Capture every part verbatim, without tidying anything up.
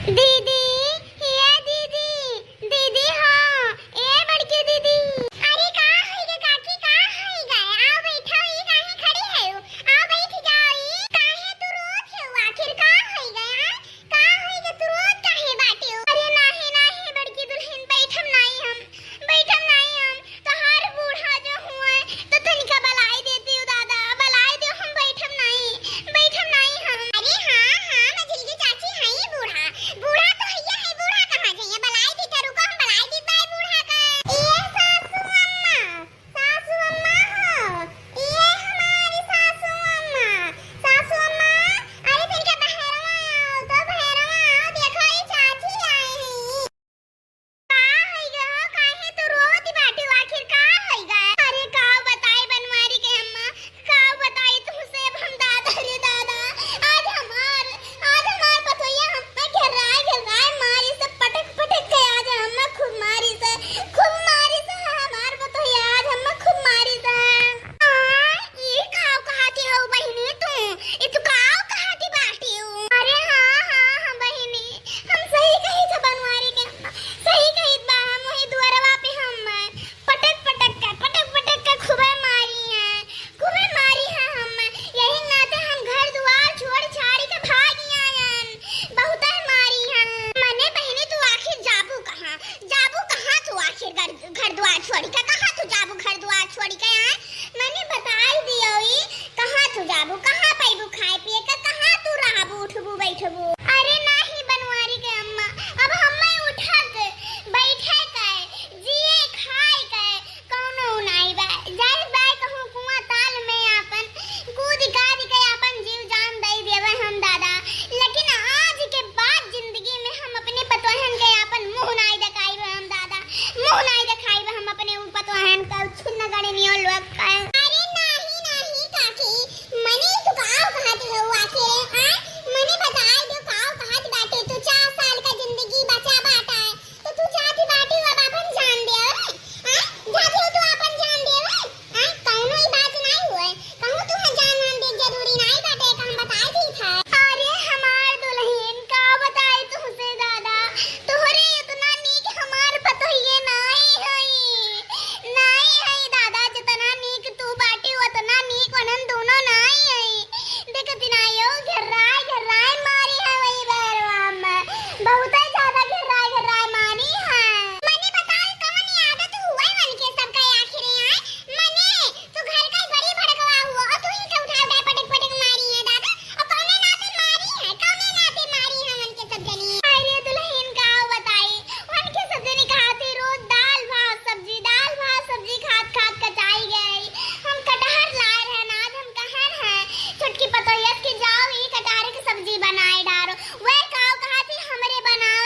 दीदी, ए दीदी, दीदी हो, ए बड़की दीदी। अरे का होई गे काकी, का होई गे? आओ बैठो, ई काहे खड़ी हऊ? आओ बैठ जाओ। ई काहे तू रोत हऊ? आखिर का होई गे, हाँ? का होई गे, तू रोत काहे बाटेउ? अरे नाही, नाही बड़की दुलहिन, बैठम नाही हम, बैठम नाही हम। तोहार बूढ़ा जो हुए तो तनिका बलाई देतिउ दादा, बलाई देउ, हम बैठम नाही, बैठम नाही हम। अरे हाँ, हाँ, मझिलकी चाची हई बूढ़ा, बूढ़ा तो हइया है, बूढ़ा कहाँ जाइए, बलाई देता, रुको हम बलाई देता है बूढ़ा का। ए सासू अम्मा, सासू अम्मा हो, ए हमारी सासू अम्मा, सासू अम्मा, अरे तनिका बहरवा आओ तो, बहरवा आओ, देखो ई चाची आई हैं। का होई गे हो, काहे तू रोत बाटेउ, आखिर का होई गे? अरे का बताई बनवारी के अम्मा, का बताई तुमसे अब हम दादा रे दादा। आज हमार, आज हमार पतोहिया हम्मा घेराए घेराए मारी से, पटक पटक के आज हम्मा खूब मारी से, खूब मारी से हमार पतोहिया आज हम्मा खूब मारी से। आ, ई का कहती हो बहिनी तू? ई तू का कहती बाटेउ? अरे हाँ, हाँ, हाँ बहिनी, हम सही कही थे बनवारी के अम्मा, सही कही बा, हम वही दुअरवा पे हम पटक पटक के, पटक पटक के खूबे मारी हैं, खूबे मारी हैं हम। यही नाते हम घर दुआर छोड़ छाड़ी के भागी आयन। बहुते मारी हैं। मने बहिनी तू आखिर जाबू कहाँ? जाबू कहाँ तू आखिर घर, घर दुआर छोड़ी के? कहाँ तू जाबू घर दुआर छोड़ी के? आय, मने बताई दियो ई, कहाँ तू जाबू? कहाँ पैबू खाए पिए के? कहाँ तू रहबू, उठबू, बैठबू? अरे नाही बनवारी के अम्मा, अब हम्मे उठक, बैठे के, जिए खाए के कौनो नाई बा। जाए बाय कहूँ कुआं ताल में आपन कूद काद के आपन जीव जान दे देवे हम दादा, लेकिन आज के बाद जिंदगी में हम अपने पतोहन के आपन मुंह नाई देखाइबे हम दादा, मुंह नाई देखाइबे हम अपने उ पतोहन का, उ छिन्न गणनियो लोग का। अरे नाही, नाही काकी, मने तू काव कहत हो आखिर, हाँ? मने बताई दो काव कहत बाटे, तू चार साल का जिंदगी बचा बाटा है, तो तू चाहती बाटी अब अपन जान दे, हाँ? चाहती हो तू अपन जान दे, हाँ? कौनो ई बात नहीं हुए, कहूँ तू जान वान दे जरूरी नहीं बाटे, का हम बताई दी था। अरे हमार दुलहिन, का बताई तुमसे दादा, तोहरे इतना नीक हमार पतोहिए नाई हई, नाई हई दादा, जितना नीक तू बाटी उतना नीक वनन दोनों नाई हई। देखती नाई हो, घेर्राए घेर्राए मारी है वही बहरवा में, बहुते ज्यादा घेर्राए घेर्राए मारी है। मने बताओ कवन आदत हुआ वन के सबका आखिर आए? मने तू घर का बड़ी भड़कवा हुआ और तू ही के उठा उठा पटक पटक मारी है दादा। और कौने नाते मारी है, कौने नाते मारी है उनके सब जनी? अरे दुलहिन का बताई, उनके सब जनी खाती रोज दाल भात सब्जी, दाल भात सब्जी खात खात कटाई गई। हम कटहर लाए रहे ना, आज हम कहन है छोटकी पतोहिया के जाओ ई कटहर के सब्जी बनाए डारो। वह काव कहा थी हमरे बनाओ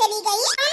चली गई।